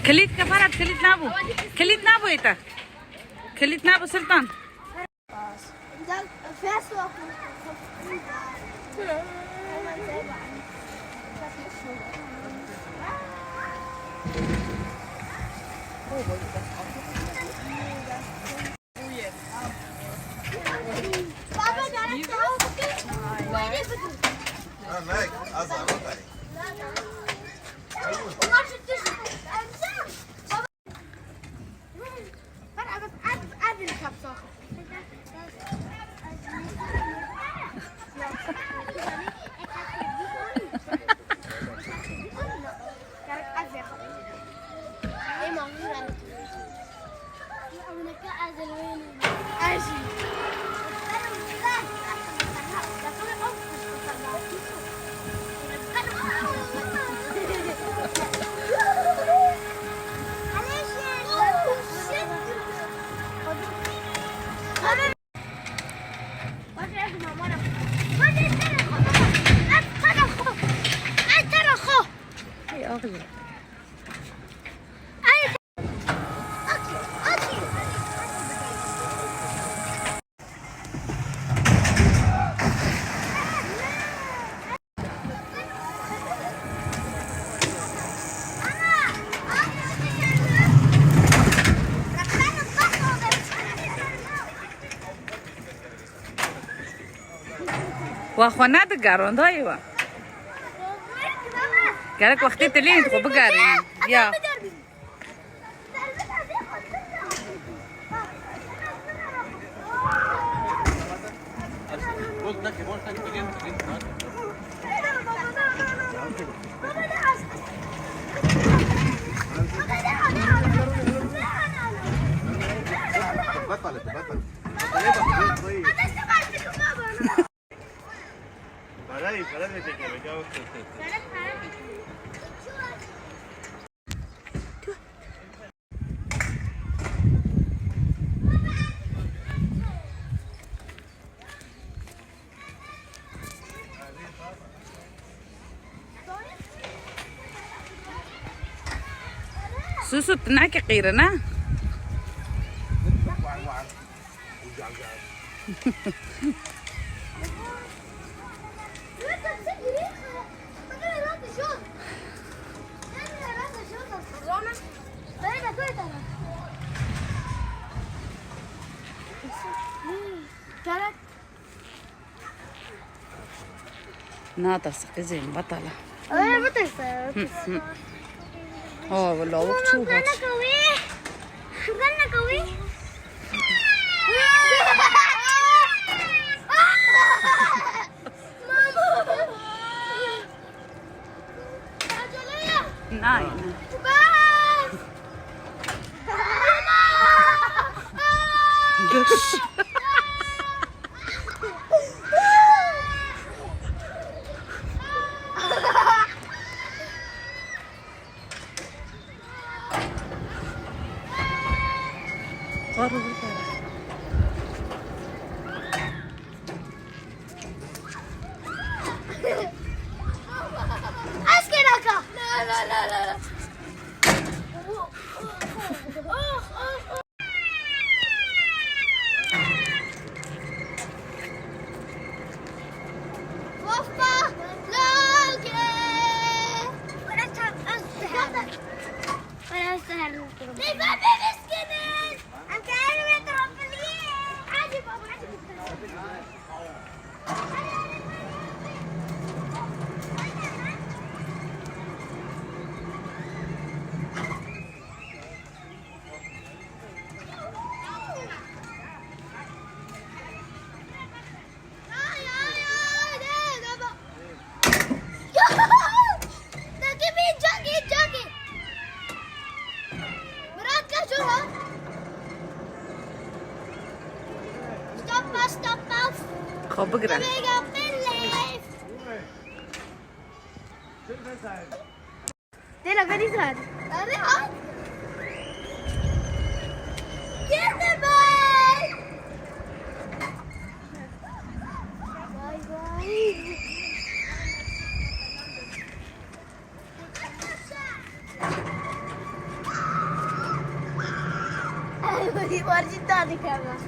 خليت كفرت خليت نابو خليت نابو إيتا خليت نابو سلطان. واخوانا دقارون ضايوة قالك وقتي تلين تخو بقاري يا بطل بطل. سوسو تنعكي قيرنا. Na, das gesehen, بطلة. أنا بطل. Oh, والله وقت شو قلنا هاد. قوي، قلنا قوي. ماما. Nein. بس ماما. اسكنك. لا لا لا لا. وفا لوكي. ولا سهل. عادي بابا، عادي. خب بقرا. باي باي. ورجيت كمان.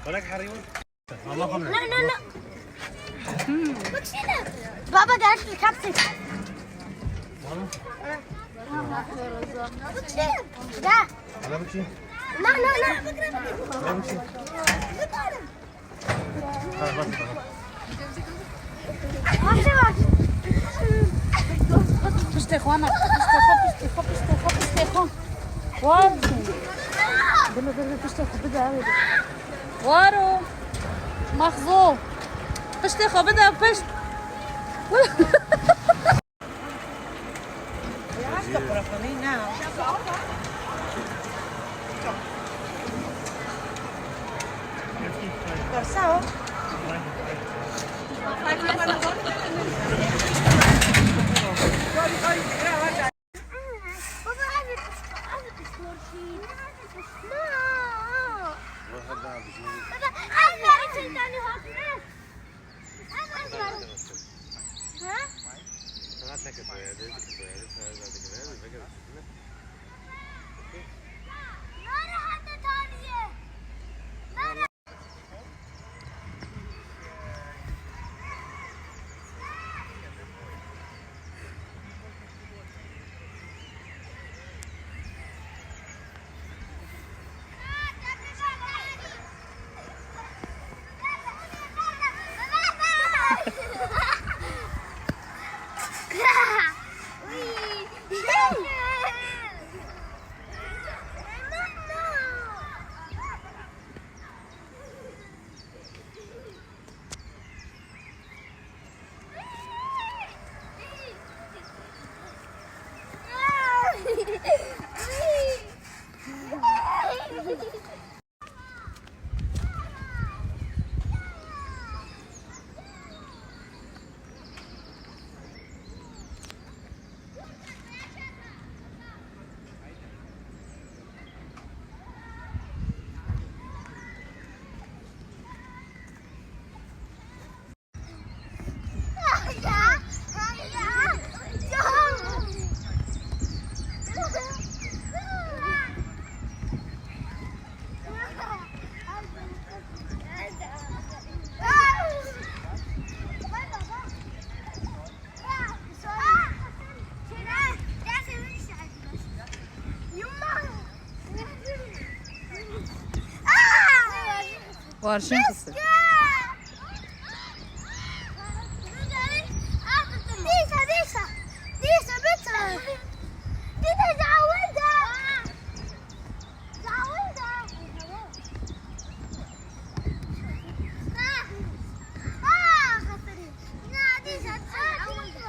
ولك حريوة. لا لا لا. بابا قالت لي كبسة. لا. لا بكشي. لا لا لا. لا بكشي. پشت خو، پشت خو، پشت خو، پشت خو. وارو. بلا بلا، پشت خو بده. وارو. مخزو. پشت خو بده پشت. بابا هذا هذا لا. بابا هذا ها. وارشين خسر. ديسا ديسا ديسا بيتزا ديسا زعودة زعودة. خسري لا ديسا زعودة.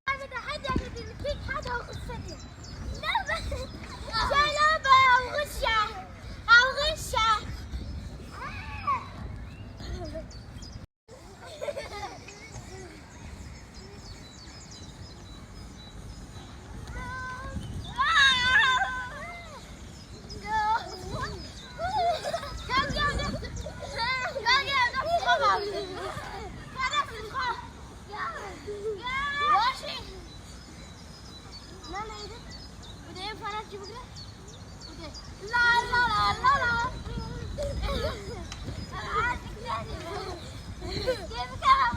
هذا حد الكيك هذا هو خسرني. لا لعبة أو غشة أو غشة. لا لا لا لا لا كيف كان؟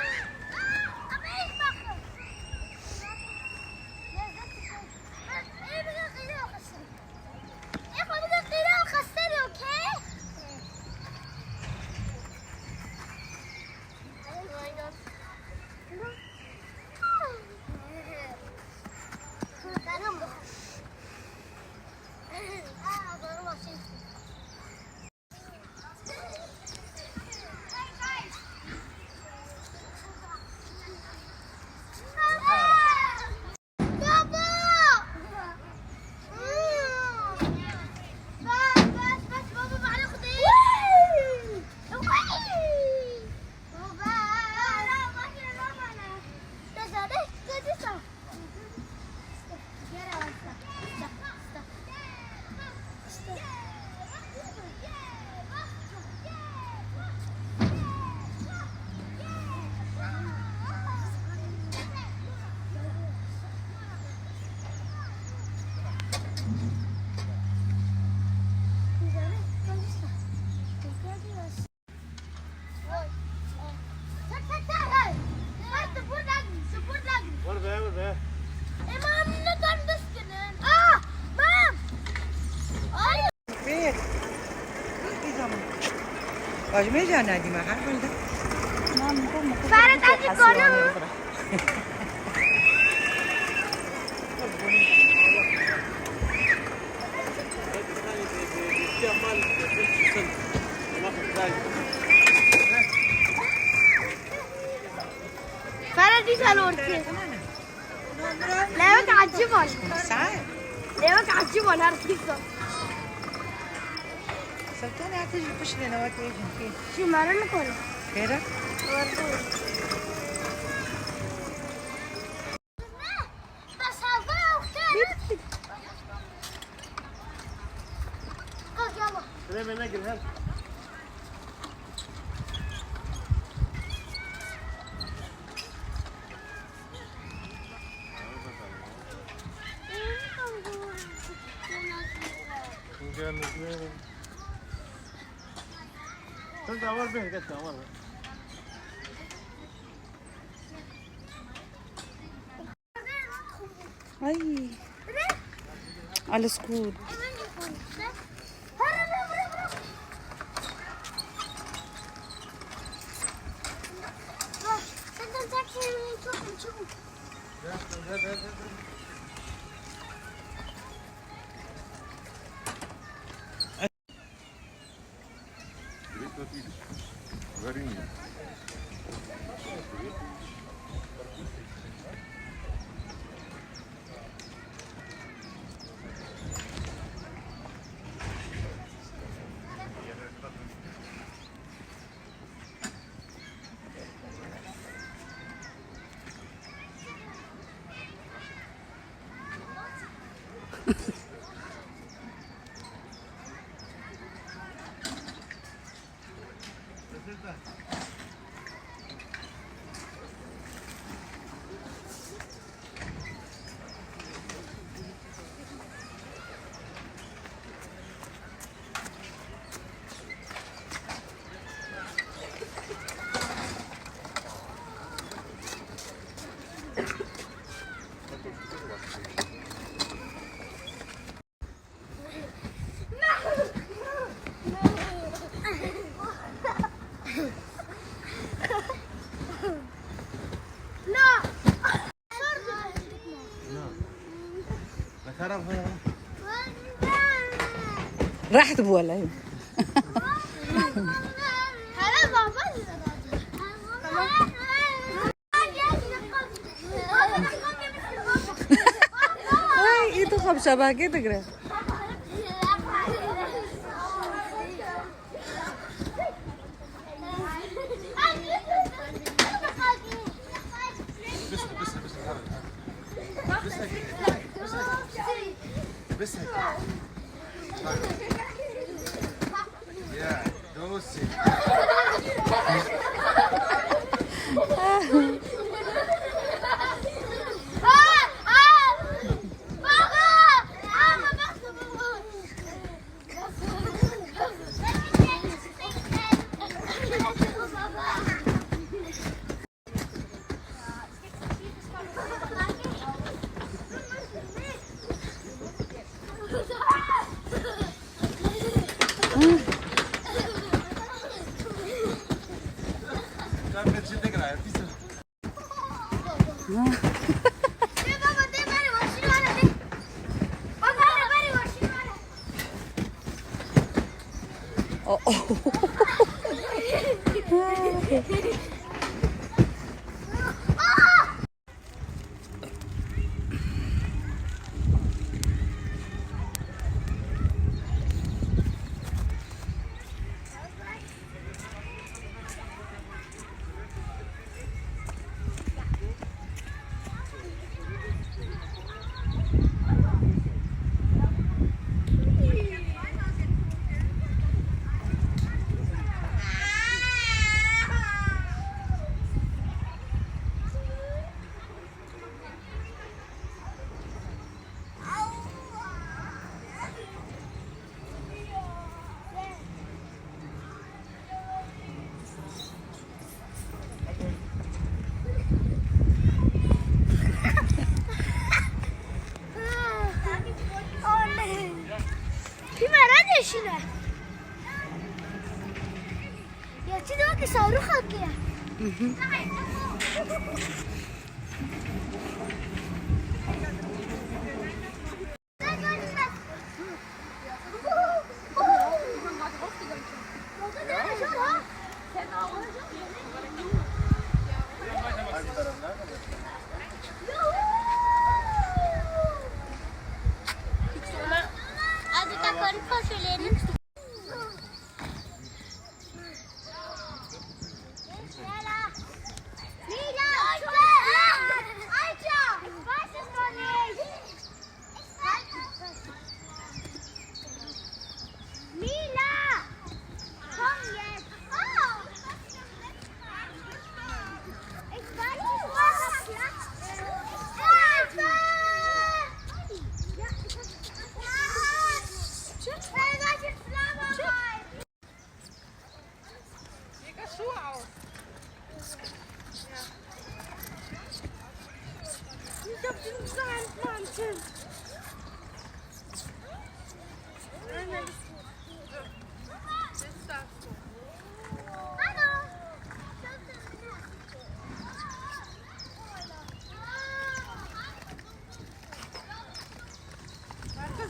Aber ich mache. Okay? بابا بس بس بس بابا معنا خضير. Waar ben je? خير باش ما جانا دي ما حرفل ده. فارت عندي كونو. فارت دي سالورتي. لا عجبهم. ساعات لا عجبهم هركيزة. سلطانة هتجي تخش لنا وقت يجي فيه شو معنا كله. خيرك. بس هذا يلا. انت اول به قلت اول. اي على سكوت. راحت بولا. هاي ايدو خب شباكي تقرا. بس بس بس بس بس هيك يا دوسي. في مرة شنو؟ يا تدوك صاروخك يا.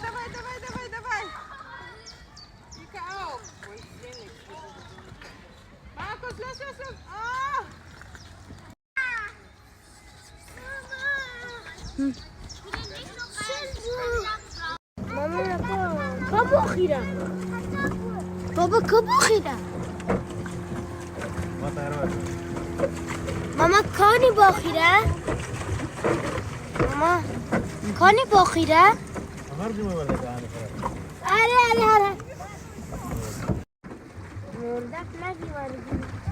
Давай, давай, давай, давай. Kika auf. Markus, los, los, los. Ah! ماما كبو خيرة بابا كبو خيرة. ماما كوني باخيرة ماما كوني باخيرة. أره أره أره. مردك نجي.